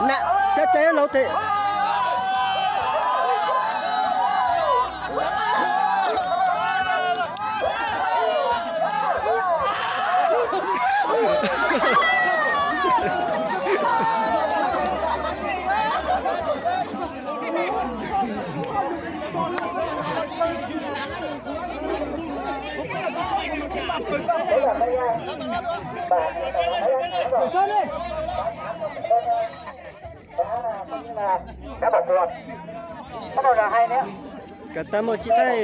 Na, cab cai laus tes. Kav tab muaj tsis thaij.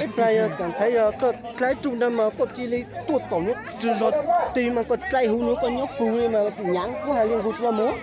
Ib plag yog kam thaiv yog koj dlaib rub nrag mas koj cia li tuaj tom nyob tsis zog ti mas koj dlaib huv nyob koj nyob pug li mas nyaav kuj hais li nkaus tsis los mus.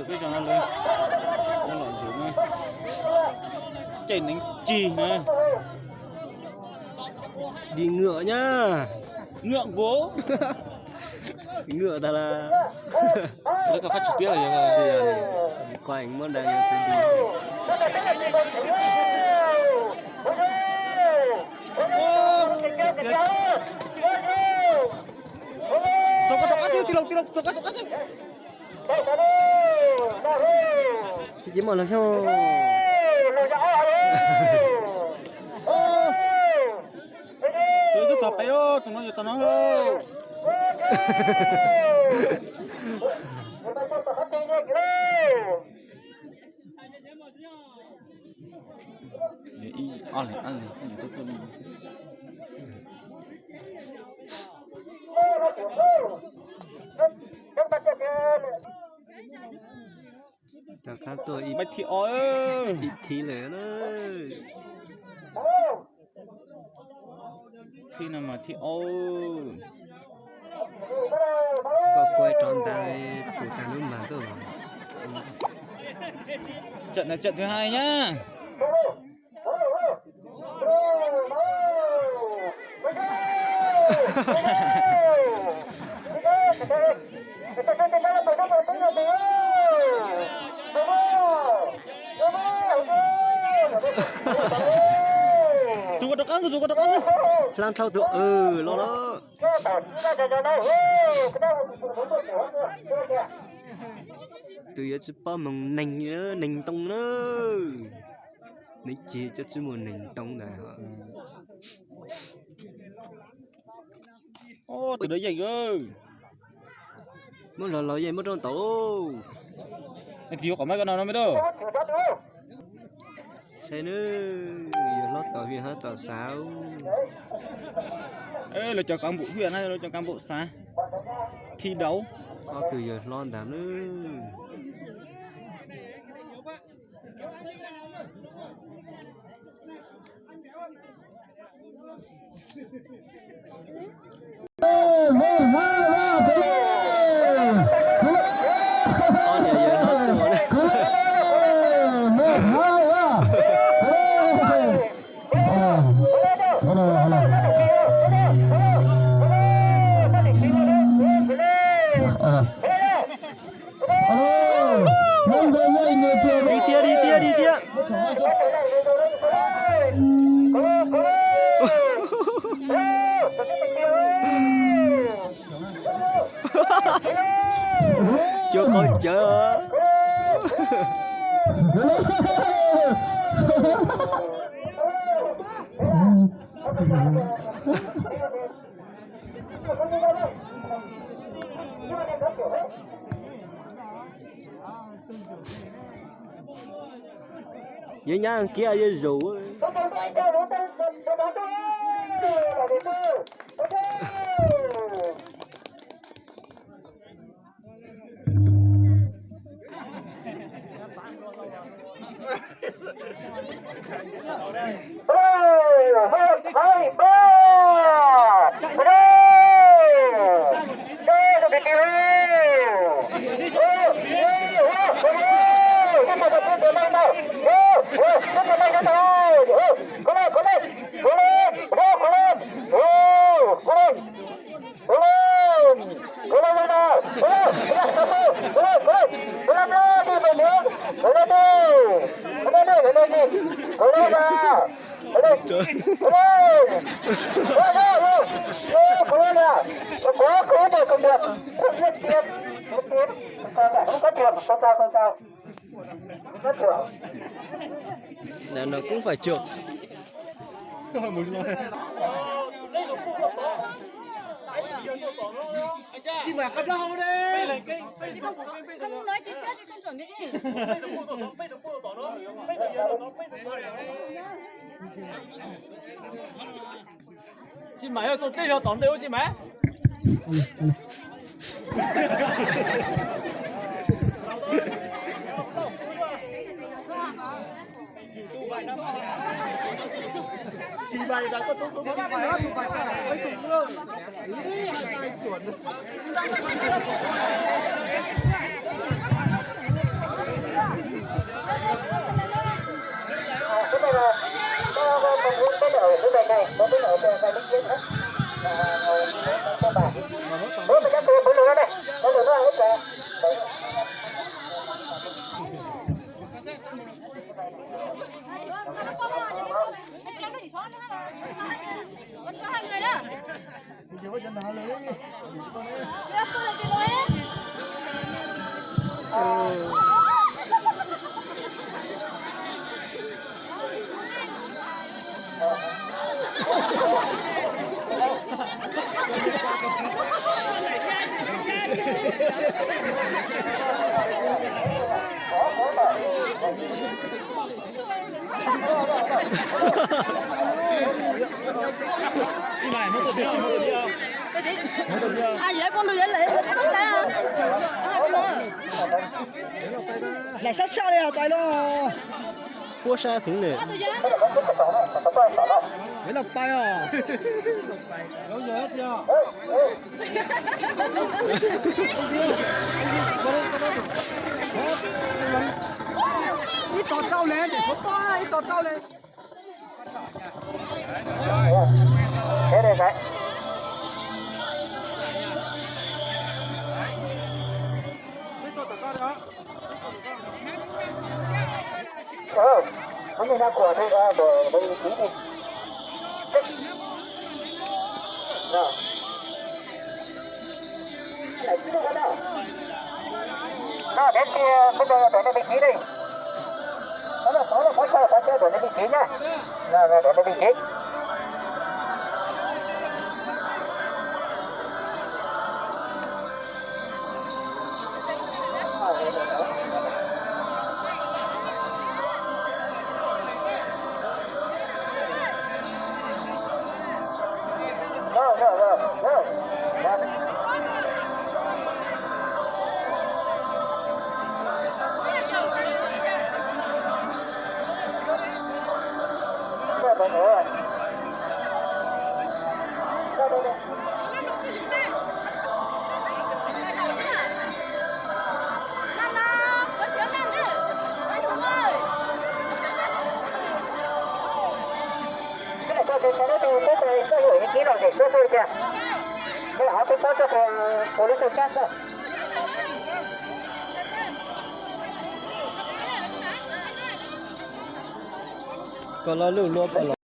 Peb zaum no lawv lom zem na, caij neev cig na. Đi ngựa nhá. Ngựa gỗ. Ngựa tag la. Lawv koj phát trực tiếp là gì? Quay muab dai Tua koj rov qab xwb, Tij Laug, Tij Laug, tua koj rov qab xwb. Tsis tsis muaj los xyoo. Tus twb txog pem lawm, tus no yuav txog no lawm. Ib ob leeg ob leeg xwb, yuav tuaj tuaj li. Rov qab tuaj ib, thib ob, ib thib lawm na. Thib no mas thib ob. Koj kuaib rov ntag, tus tag lub mag koj. Trận này trận thứ hai nhá. Tus koj rov qab xwb, tus koj rov qab xwb. Hlab nthau tus, los los. Tus yuav tsis paub moog neeg, neeg ntoo na. Neeg cig cov tsis muaj neeg ntoo ntag. Tus dawb yeej, muab zog laus yeej muab rau tau. Tsis yuav kom mab ko no no me tub. Saib nawb, yawg hlob Tau Vij hlob Tau Xav. Lawv cov cán bộ huyện na, lawv cov cán bộ xã thi đấu. Ob tug yawg hlob ntag nawb. Dim tiag, dim tiag, dim tiag. Cuab qaub cawv. Yeej nyab kiab yeej zus. Nws kuj phải chụp. Tsis mas yog tus dlej yog tom ntej ua tsis mas. Lam sab sab li hais tias los. Huab sab thev ne. Peb los pais os. Ib tog rau le, ces tshuav pab ib tog rau le. No, peb tiag, peb tiag, peb tiag, peb tiag. Peb tiag, peb tiag, peb tiag. Tus tsov no tus tub tus koj yuam yus kib los zem suab tuaj cia. Nws lam ho tuaj pob tsuas tus kuv lub xyoo tshab xwb. Koj lo lub luab koj los.